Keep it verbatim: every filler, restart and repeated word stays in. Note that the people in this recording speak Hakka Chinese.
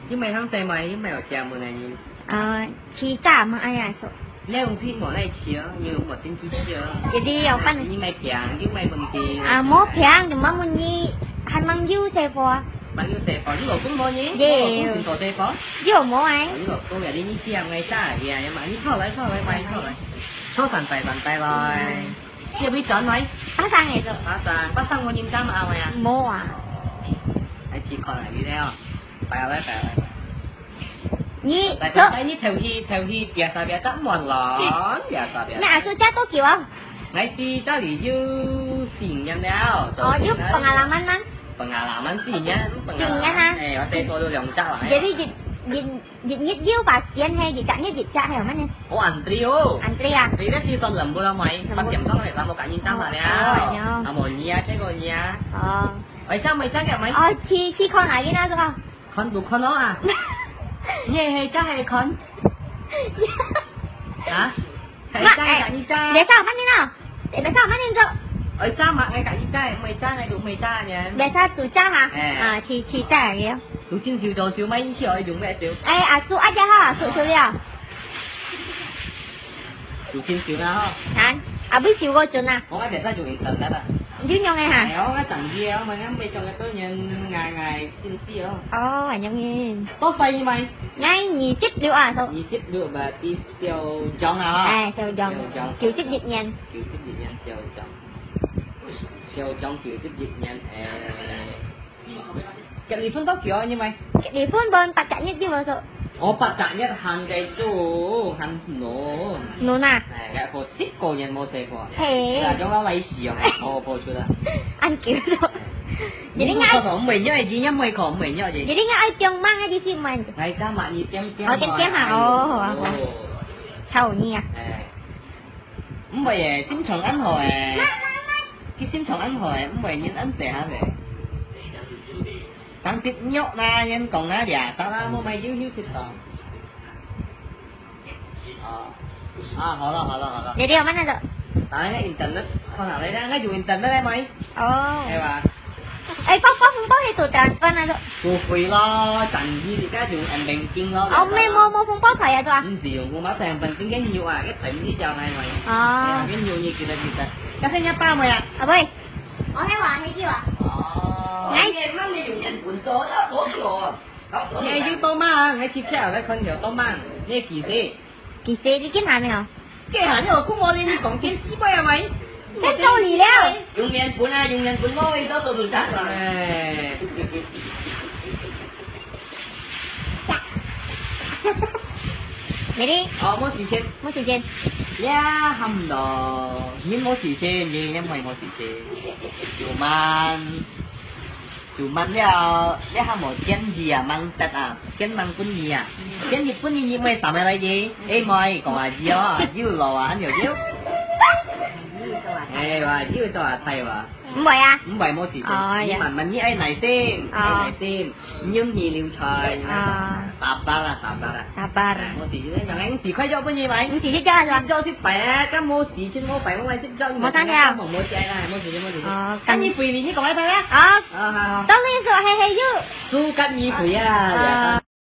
又買湯水買，又買有食無呢？啊，試食嘛，哎呀，所你東西無來食，你又無定時食。一定要飯。你買平，又買問題。啊，無平，就問問你，還問有細貨啊？問有細貨，你老公無呢？有。你老公先做細貨？有無哎？哦，你老公呀，你你試下買啥个呀？嘛，你坐來坐來，快坐來，坐三擺三擺來。 你會轉來？巴生个做。巴生，巴生無人敢啊，喂啊。無啊。哦，還只看啊，你咧哦，拜拜拜拜。你說，拜拜拜，你頭去頭去，biasa biasa，莫亂，biasa biasa。你阿叔家多久啊？𠊎是這裡有四年了，哦，有pengalaman嗎？Pengalaman四年，四年哈。哎，𠊎細個有兩隻啊。Jadi日日日日有吧，先係一隻月一隻，還有麼呢？哦，antri哦。Antri啊？Antri咧，season lembut啊，買，八點鐘咧，三個感應站了。哦，啊，無你啊，這個你啊。哦。哎，站沒站了沒？哦，去去看啊，你那個。看都看了啊。你係站係看？啊？係站係你站？你上班呢？你上班呢？哎，站嘛，哎，感應站，沒站，哎，都沒站呢。你上都站哈？哎。啊，去去站了。都進修做修，買一去哦，用咩修？哎，阿叔，阿姐好，阿叔，叔了。 有進修啦吼。啊，啊，未修過準啊？我愛別使用internet啦。你用个哈？哎，我愛轉去啊，我們要每種的都能挨挨信息哦。哦，恁樣个。多歲你買？𠊎二十六啊，叔。二十六嘛，在小張啊哈。哎，小張，小張，九十一年。九十一年小張。小張九十一年，哎。 結離婚多久啊，你買？結離婚分八隻月就無做。哦，八隻月還在做，還嫩。嫩啊？哎，該個十個月無洗過。嘿。對啊，用到來洗哦，好，好出來。恁久做。你應該，你不可能，毋會尿，已經也毋會可能，毋會尿的。你應該愛中猛个，你是毋會？來，這嘛，你先點哦，點點哈，哦，好啊，好啊。哦。超你啊。哎。 毋會耶，心腸恁好耶。佢心腸恁好耶，毋會人恁細漢耶。生得肉啦，人講啦，掠殺啦，莫買幼幼食到。啊，啊，好了，好了，好了。你有麼个？打開internet，看下來啦，該有internet來買。哦。係吧？ 哎，包包紅包係做transfer那種。不會咯，轉去你家用M banking咯。哦，毋係，無，無紅包袋啊，做啊？毋係用紅包袋，M banking个肉啊，个袋毋係叫來買。哦。哎呀，个肉你記得記得。該係你爸妹啊？啊，喂。我係話，係叫啊。哦。哎。你乜你用日本做，那多久啊？你又多慢啊？你去看，來看條多慢，你幾歲？ 其實你見下沒有？該下你有講無呢？你講電子杯啊，咪？該道理了。用面本啊，用面本咯，你都做做得啊。哎。你呢？哦，無時間。無時間。呀，喊咯，你無時間，你也毋會無時間。有慢。 就問了，你還無建議啊？問得啊，建問分你啊，建議分你，你買啥物來个？哎，妹，講話字哦，又老啊，還有又。哎，哇，又做啊，太哇。毋會啊。毋會，無事情。哦，你慢慢，你愛耐心，哦。愛耐心，忍你流菜。哦。Sabar啦，sabar啦。Sabar。哎，無事情，兩個人四塊肉分你買。你四塊肉啊，是吧？十隻食飽啊，該無事情，無擺，無買十隻，無生條。無無食啦，無事情，無事情。哦，該你肥你，你講來聽啊。好。 啊，好，好。當然係，係，係，有。Sukat你肥啊，啊。